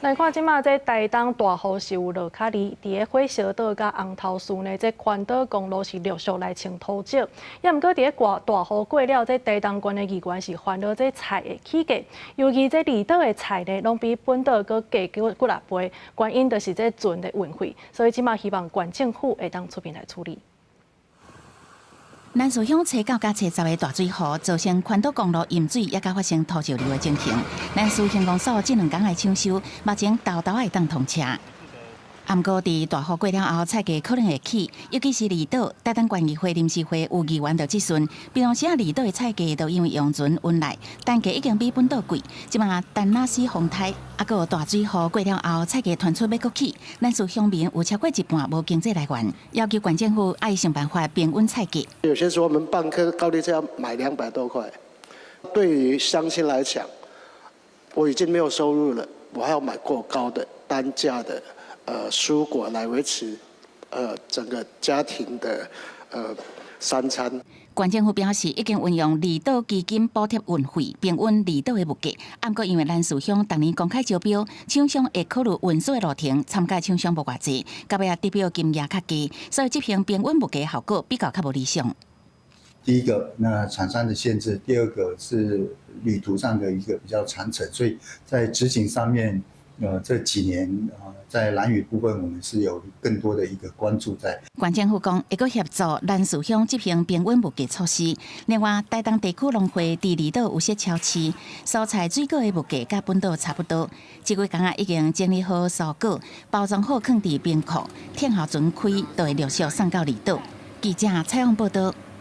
來看這馬這台東大雨是有落較厲，佇个火燒島佮紅頭嶼呢，這環島公路是陸續來清土石。也毋過佇个大大雨過了，這台東縣的議員是煩惱這菜的起價，尤其這離島的菜呢，攏比本島閣貴幾幾若倍，原因就是這船的運費，所以這馬希望縣政府會當出面來處理。蘭嶼鄉初九佮初十的大水雨，造成環島公路淹水，也佮發生土石流的情形。蘭嶼鄉公所這兩工來搶修，目前沓沓會當通車。毋過佇大雨過了後，菜價可能會起，尤其是離島。台東縣議會臨時會有議員就質詢，平常時啊離島的菜價都因為用船運來，單價已經比本島貴。這馬陳那斯風颱，啊閣有大水雨過了後，菜價傳出欲閣起，蘭嶼鄉民有超過一半無經濟來源，要求縣政府愛想辦法平穩菜價。有些時候我們半顆高麗菜要買200多塊，對於鄉親來講，我已經沒有收入了，我還要買過高的單價的蔬果來維持整個家庭的三餐。縣政府表示，已經運用離島基金補貼運費，平穩離島的物價。毋過因為蘭嶼鄉逐年公開招標，廠商會考慮運輸的路程，參加廠商無偌濟，到尾仔得標金額較低，所以執行平穩物價效果比較較無理想。第一個，那廠商的限制；第二個是旅途上的一個比較長程，所以在執行上面，這幾年啊，在蘭嶼部分，我們是有更多的一個關注在。縣政府講，會閣協助蘭嶼鄉執行平穩物價措施。另外，台東地區農會佇離島有設超市，蔬菜水果的物價佮本島差不多。這幾工仔已經整理好蔬果，包裝好，囥佇冰庫，天候船開，就會陸續送到離島。記者採訪報道。